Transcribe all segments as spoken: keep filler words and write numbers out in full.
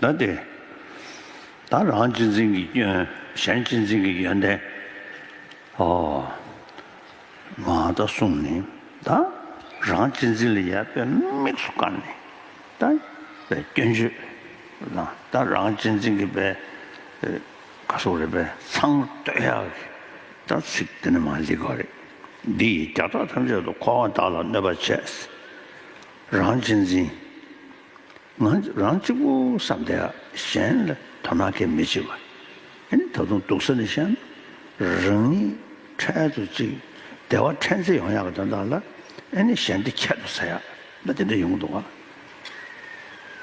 ད་དེ། ད་རང་གཅེས་འཛིན་གྱི་སྐྱོན། གཞན་གཅེས་འཛིན་གྱི་ཡོན་ཏན། ཨོ། ང་ད་གསུངས་ནས། ད་རང་གཅེས་འཛིན་ལ་ཡ་དཔེ་དམིགས་སུ་བཀར་ནས། ད་དཔེ་སྐྱོན་བརྗོད་དང་། ད་རང་གཅེས་འཛིན་གྱི་དཔེ། ཨེ། ག་སོགས་རེད། དཔེ་མཚང་བཏོད་ཡག་གི་ད་ཚིག་དེ་ནི་མ་ལི་གོ་རེད། འདི་ཡིས་བརྒྱ་ཕྲག་ཐམས་ཅད་དུ། འཁོར་བ་དག་ལ་གནོད་པ་བྱེད། རང་གཅེས་འཛིན། ང་རང་གཅིག་པུ་བསམ་བསྡད་ཡ། གཞན་ལ་དོ་སྣང་གང་མི་བྱེད་པ། ཨ་ནི་ད་དུང་སྡུག་ས་ནས་བཤད་ན། རང་ཉིད་འཕྲལ་དུ་ཅིག་བདེ་བ་འཕྲལ་སེལ་ཡོང་ཡག་གི་དོན་དག་ལ། ཨ་ནི་གཞན་བདེ་ཁྱད་དུ་བསད་ཡ་ལ་དེ་འདྲ་ཡོང་གི་འདུག་ག་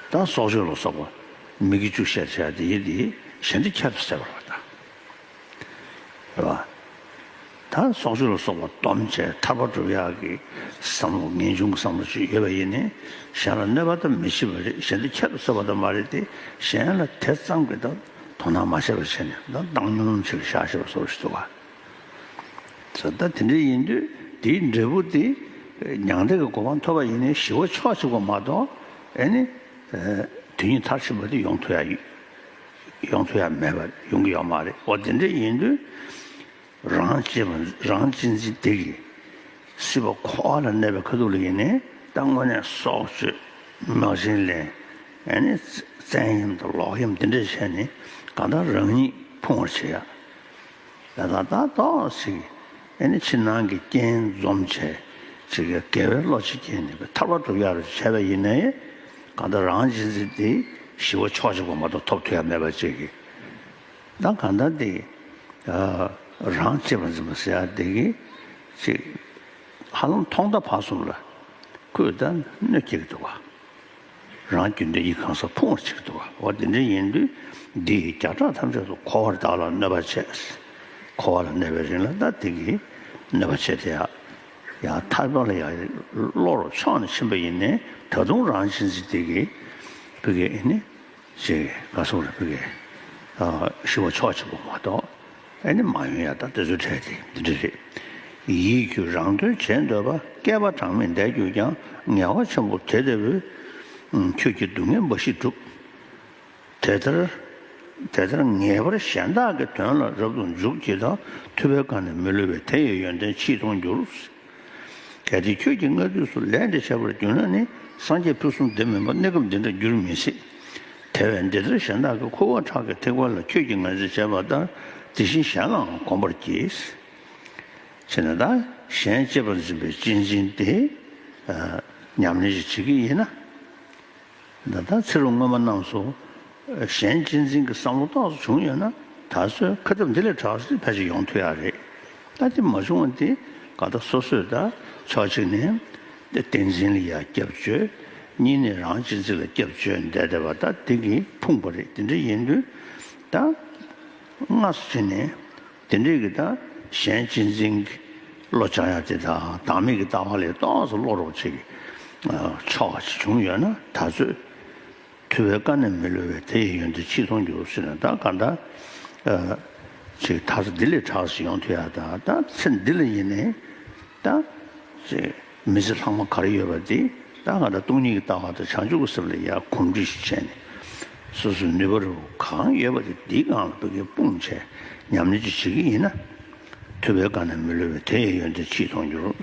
ད་སྲོག་གཅོད་ལ་སོགས་པ་མི་དགེ་བཅུ་བཤད་བྱ་དེ་ཡིན། དེ་གཞན་བདེ་ཁྱད་དུ་བསད་པ་རེད་པ། ད། རེད་པ། ད་སྲོག་གཅོད་ལ་སོགས་པ་སྡོམ་བྱས་ཐར་པ་སྒྲུབ་ཡག་གི་བསམ་བློ། ངེས་འབྱུང་གི་བསམ་བློ་ཅིག་ཡོད་པ་ཡིན་ནའི། གཞན་ལ་གནོད་པ་ད་མི་བྱེད་པ་རེད། གཞན་དེ་ཁྱད་དུ་བསད་པ་ད་མ་རེད་དེ། གཞན་ལ་དེ་ཙམ་གྱི་ད་དོ་སྣང་མ་བྱས་པ་བྱས་ནས། ད་བཏང་སྙོམས་ཅིག་བཞག་བྱས་པ་སོགས་ཤིག་འདུག་ག་ད་དེ་འདྲ་ཡིན་དུས་དེའི་འབྲས་བུ་དེ་མྱང་འདས་ཀྱི་གོ་འཕང་ཐོབ་པ་ཡིན་ནའི་ཞི་བ་ཕྱོགས་གཅིག་པ་མ་གཏོགས། ཨ་ནི་དོན་གཉིས་མཐར་ཕྱིན་པ་དེ་ཡོང་ཐུབ་ཡ་ཡོད། ཡོང་ཐུབ་ཡ་མེད་པ། ཡོང་གི་ཡོད་མ་རེད། འོ་དེ་འདྲ་ཡིན་དུས། རང་གཅེས་པ། རང་གཅེས་འཛིན་དེ་གིས་སྲིད་པ་འཁོར་བ་ལ་གནས་པའི་ཁ་ཐུག་ལ་ཡིན་ནའི། ད་དངོས་གནས་སྲོག་གཅོད། མ་བྱིན་ལེན། ཨ་ནི་བཙན་གཡེམ་དང་ལོག་གཡེམ་དེ་འདྲ་བྱས་ནས། གང་ལྟར་རང་ཉིད་ཕུང་བར་བྱེད་ཡ། ད་ད་ད་ཏོག་ཙམ། ཨ་ནི་ཕྱི་ནང་གི་རྐྱེན་འཛོམས་བྱས། ཅིག་གི་དགེ་བའི་བློ་ཅིག་སྐྱེས་ནས་ཐར་པ་སྒྲུབ་ཡག་རུ་བྱས་པ་ཡིན་ནའི། གང་ལྟར་རང་གཅེས་འཛིན་དེ་ཞི་བ་ཕྱོགས་གཅིག་པ་མ་གཏོགས་ཐོབ་ཐུབ་ཡ་མེད་པ་ཅིག་གི་ད་གང་ལྟར་དེ། ཨ། རང་གཅེས་པར་འཛིན་པ་ཟེར་ཡ་དེ་གིས་ཅིག་ཧ་ལམ་ཐོག་མཐའ་བར་གསུམ་ལ་ཁོས་ད་གནོད་སྐྱེལ་གྱི་འདུག་ག་རང་རྒྱུ་འབྲས་གཉིས་གང་ཟག་ཕུང་བར་བྱེད་ཀྱི་འདུག་ག་འོ་དེ་འདྲ་ཡིན་དུས། འདི་ཡིས་བརྒྱ་ཕྲག་ཐམས་ཅད་དུ། འཁོར་བ་དག་ལ་གནོད་པ་བྱེད། འཁོར་བ་ལ་གནས་པའི་རིང་ལ་ད་དེ་གིས་གནོད་པ་བྱེད་དེ་ཡ། ཡང་ཐར་པ་ལ་ཡང་བློ་རུ་ཕྱོགས་ནས་ཕྱིན་པ་ཡིན་ནའི། ད་དུང་རང་གཅེས་འཛིན་དེ་གིས་ཕ་གི་ཨ་ནི་ཅིག་ག་སོགས་རེད། ཕ་གི། ཨ། ཞི་བ་ཕྱོགས་གཅིག་པ་མ་གཏོགས་ཨ་ནི་མ་ཡོང་ཡ། ད་དེ་ཚོའི་གྲས་དེ་འདི་འདྲ་རེད། ཡིད་ཀྱིས་རང་དོན་བྱེད་འདོད་པ། བསྐལ་པ་གྲངས་མེད་འདས་གྱུར་ཀྱང་། ངལ་བ་ཆེན་པོ་དེ་ལྟ་བུས། ཁྱོད་ཀྱི་སྡུག་བསྔལ་འབའ་ཞིག་བསྒྲུབ། དེ་ལྟར། དེ་ལྟར་ངེས་པར་གཞན་དག་གི་དོན་ལ་རབ་ཏུ་འཇུག་ཅིག་དང་། ཐུབ་པས་བཀའ་ནི་མི་བསླུ་བས། དེ་ཡི་ཡོན་ཏན་ཕྱིས་མཐོང་འགྱུར། གལ་ཏེ་ཁྱོད་ཀྱིས་སྔ་དུས་སུ་ལས་འདི་བྱས་པར་གྱུར་ན་ནི། སངས་རྒྱས་ཕུན་སུམ་འདི་མིན་པ། གནས་སྐབས་འདི་འདྲ་འགྱུར་མི་སྲིད། དེ་བས་འདི་ལྟར་གཞན་དག་གི་ཁུ་བ་ཁྲག་གི་ཐིགས་པ་ལ། ཁྱོད་ཀྱིས་ངར་འཛིན་བྱས་པ་ལྟར། དེ་བཞིན་གཞན་ལའང་གོམས་པར་གྱིས། བྱས་ན་ད་གཞན་གཅེས་པར་འཛིན་པའི་གཅེས་འཛིན་དེ། ཨ། ཉམས་ལེན་ཞིག་བྱེད་ཀྱི་ཡིན་ན། ད་ལྟ་ཚེ་རབས་སྔོན་མ་རྣམས་སུ། གཞན་གཅེས་འཛིན་གྱི་བསམ་བློ་ཏོག་ཙམ་བྱུང་ཡོད་ན། ད་གཟོད་ཁ་ཐབས་འདི་ལས་དྲག་ཞིག་ཕལ་ཆེར་ཡོང་ཐུབ་ཡག་རེད། ད་དེ་མ་བྱུང་བ་དེ་ག་ད་སོ་སོས་ད་ཕྱོགས་གཅིག་ནས་བསྟན་འཛིན་ལ་ཡ་སྐྱབས་བཅོལ། གཉིས་ནས་རང་གཅེས་འཛིན་ལ་སྐྱབས་བཅོལ་བསྡད་བསྡད་པ། ད་དེ་གིས་ཕུང་པ་རེད། དེ་འདྲ་ཡིན་དུས་ད་སྔར་སུ་ཕྱིན་ནས། དེ་འདྲའི་གི་ད་གཞན་གཅེས་འཛིན་གྱི་བློ་སྦྱང་ཡ་དེ་དང་། བདག་མེད་ཀྱི་ལྟ་བ་ལས་ཏོག་ཙམ་བློ་རོགས་ཅིག་ཨ། ཕྱོགས་ཅིག་བྱུང་ཡོད་ན། ད་གཟོད་ཐུབ་པས་བཀའ་ནི་མི་བསླུ་བས། དེ་ཡི་ཡོན་ཏན་ཕྱིས་མཐོང་འགྱུར་ཟེར་ན། ད་ག་ད་ཨ། ཅིག་ད་གཟོད་འདི་ལས་དྲག་ཞིག་ཡོང་ཐུབ་ཡ། ད་ད་ཚེ་འདི་ལ་ཡིན་ནའི་ད་ཅིག་མི་ཚེ་ལྷག་མ་ག་རེ་ཡོད་པ་དེ། ད་ག་ད་སྟོང་ཉིད་ཀྱི་ལྟ་བ་དང་བྱང་ཆུབ་ཀྱི་སེམས་ལ་ཡ་གོམས་འདྲིས་ཤིག་བྱས་ནས། སོ་སོའི་ནུས་པ་རུ་གང་ཡོད་པ་དེ་འདིའི་སྒང་ལ་ཕ་གིར་སྤུངས་བྱས་ཉམས་ལེན་ཅིག་བྱེད་ཀྱི་ཡིན་ན། ཐུབ་པས་བཀའ་ནི་མི་བསླུ་བས། དེ་ཡི་ཡོན་ཏན་ཕྱིས་མཐོང་འགྱུར།